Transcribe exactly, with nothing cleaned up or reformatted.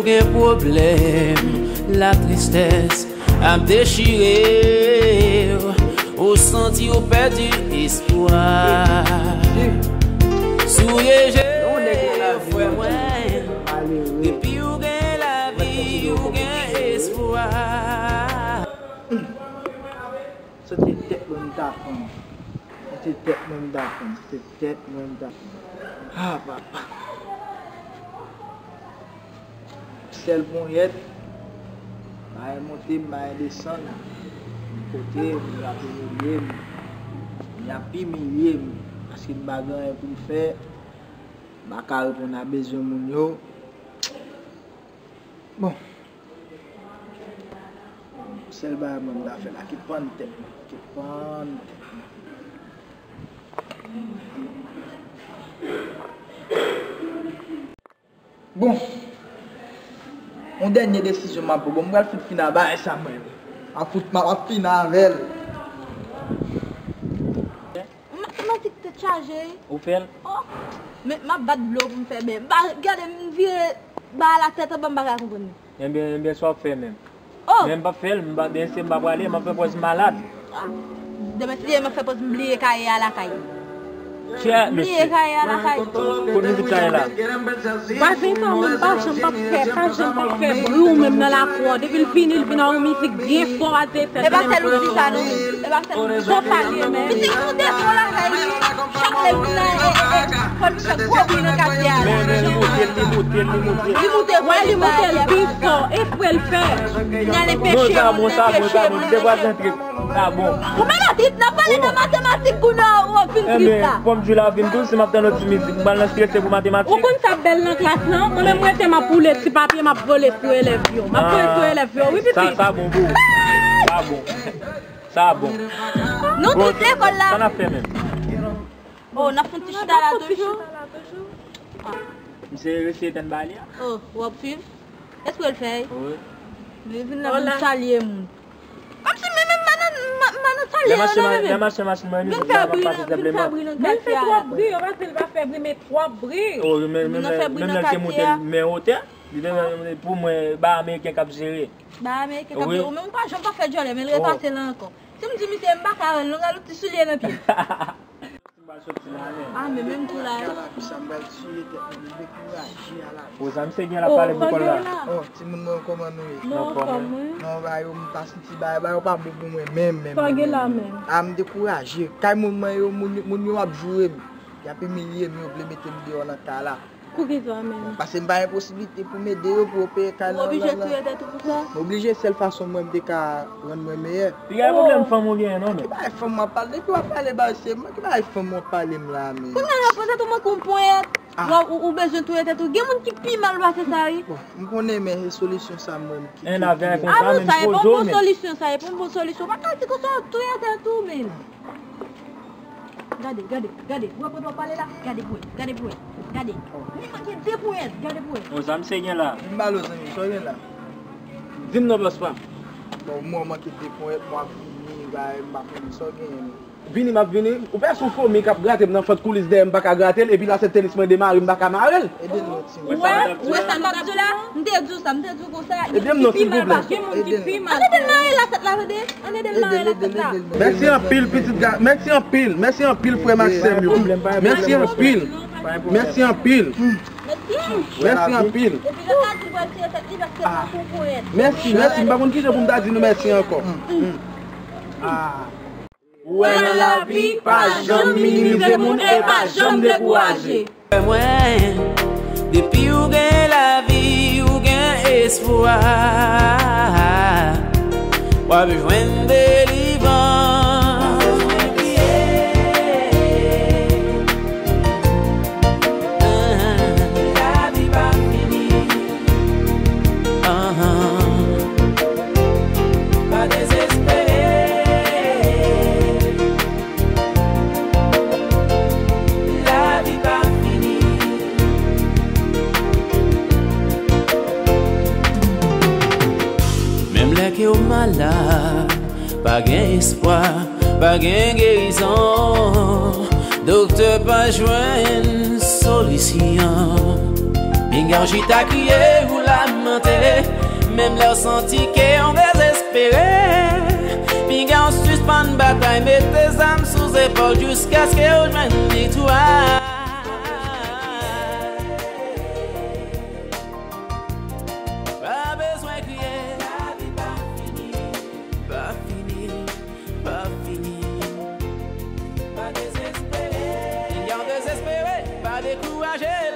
Gen pwoblèm, latristès ap dechire w, ou santi w pèdi espwa. Souye je w, frè mwen, depi w gen lavi, w gen espwa. Se te tèt mwen m ta pran. Se te tèt mwen m ta pran. Se te tèt mwen m ta pran. Ah, papa. Sèl ponyèt, bagay monte m, bagay desann. M kote, m ap imilye m. M ap imilye m. Paske m pa gen anyen pou m fè. M pa ka reponn a bezwen moun yo. Bon. Sèl bagay mwen m ta fè la, ki pann tèt mwen, ki pann tèt mwen. Bon. Yon dènye desizyon m ap pran. Bon, m pral fout fin a bagay sa mwen. M ap fout, m ap fin avè l. Ma-, matik tèt chaje, wi. Ou fè l? Oh, men m ap bat dlo pou m fè bè. M pa, gade, m vire ba la tèt anba, m pa ka konprann li. Enben, enben, sa w ap fè menm? Oh! Men m p ap fè l, m pa, byen si m pa prale, m ap fè pòz malad. Ah, demen si m ap fè pòz m bliye kaye a lakay. Chè, mesye. Bliye kaye a lakay. Kote mizik sa ye la? Pa gen tan, mwen pa janm p ap fè, pa janm p ap fè bri ou menm nan lakou a. Depi l vini, l vin a yon mizik byen fò a te fè. E pa sèl ou di sa non. E pa sèl ou di sa. Fò pale menm. Pitit ou defo lakay li. Chak lè l vin la, e, e, e, fò l fè gwo bri nan katye a la. Men, men, li moute, li moute, li moute. Li moute, wè, li moute l pi fò. Espre l fè. N ale peche moun nan peche moun. Non, sa bon, sa bon, sa bon. Li te pral rantre. Sa bon. Ou malad, n ap pale de matematik pou nou, w ap vin tris la. Enben, fò m jwe la vin dous, si m ap tann yon ti mizik, m pral nan strese pou matematik. Ou konn sa bèl nan klas lan? Mwen menm, mwen te m ap woule ti papye, m ap vole sou elèv yo. M ap vole sou elèv yo, wi, pitit. Sa, sa bon pou ou. Sa bon. Sa bon. Nou tout lekòl la. Sa n ap fè menm? Oh, n ap fè yon ti chita la toujou. M se resi etann ba li a. Oh, w ap swiv? Espre l fè. Wi. Li vin la pou l salye moun. Kòmsi men, men, m pa nan, m pa nan salye yo non, men. Lè machin, machin mwen, vin fè bri nan, vin fè bri nan katye a. Men l fè twòp bri, yo pa di l pa fè bri, men twòp bri. Oh, men, men, men, men lè l te moute, men wotè, li te, pou mwen, ba ameriken k ap jere. Ba ameriken k ap jere. Ou menm ou pa janm pa fè djòlè, men l repase la ankò. Si m di misye, m pa ka wè l non, gade yon ti soulye nan pye. Ah, men menm kou la. Alabi sa m pral tiye tèt mwen, m dekouraje alabi. O, sa misye gen la pale pou kòl la. Oh, timoun mwen, kòman nou ye? Non, anfòm wi. Non, ba yo, m pa santi ba, ba yo pa bon pou mwen menm, menm. Sa gen la menm? Ah, m dekouraje. Kay moun mwen yo, moun, moun yo ap joure m. Y ap imilye m, yo vle mete m deyò nan kay la. Poukisa menm? Paske m pa gen posiblite pou m ede yo, pou yo peye kay nan. Ou oblije touye tèt ou pou sa? M oblije, sèl fason mwen m te ka rann mwen meyè. Piga pwoblèm fanm ou genyen non, men. Ki bagay fanm w ap pale? Depi w ap pale bagay se mwen, ki bagay fanm w ap pale m la, men? Kounye a la, poze tou manke yon ponyèt. Ou, ou, ou bezwen touye tèt ou. Gen moun ki pi mal pase sa, wi. Bon, m konnen, men se solisyon sa mwen ki, ki, ki. Avè sa, e pa yon bon solisyon, sa, e pa yon bon solisyon. Pa ka di konsa w ap touye tèt ou, men. Gade, gade, gade. Ou wè pandan w pale la? Gade pou wè, gade pou wè. Gade. Li manke de ponyèt, gade pou wè. O, sa misye gen la? Vin ba l o zanmi, sa w gen la? Di m non, bòs pa m. Bon, mwen manke de ponyèt, mwen ap vini, bagay, m pa konnen sa w genyen non. Vini, m ap vini. Ou pè sou fomi k ap grate m nan fant koulis dèyè m, m pa ka grate l, epi lasèt tenis mwen demare, m pa ka mare l. Ede l non, timoun. Ou wè, ou wè sa m ap di w la? M te di w sa, m te di w konsa. Ede m non, silvouplè. Gen moun ki pi mal. Ann ede l mare lasèt la, tande. Ann ede l mare lasèt la. Mèsi anpil, pitit ga-, mèsi anpil, mèsi anpil, frè m ak sè m yo. Mèsi anpil. Mèsi anpil. Mèsi anpil. Epi lè sa, di pral tiye tèt li paske l manke yon ponyèt. Mèsi, mèsi. M pa konn kijan pou m ta di nou mèsi ankò. Ah. Ou wè nan lavi, pa janm minimize moun e pa janm dekouraje. Mwen, depi w gen lavi, w gen espwa. W ap jwenn delivrans. Lavi pa fini. Pa dezespere. Lavi pa fini. Menm lè ke w malad, pa gen espwa, pa gen gerizon. Doktè pa jwenn solisyon. Pinga w chita kriye ou la Menm lè w santi ke w dezespere, piga w sispann batay, mete zam sou zepòl jiskaske w jwenn viktwa. Pa bezwen kriye, lavi pa fini, pa fini, pa fini. Pa dezespere, piga w dezespere, pa dekouraje.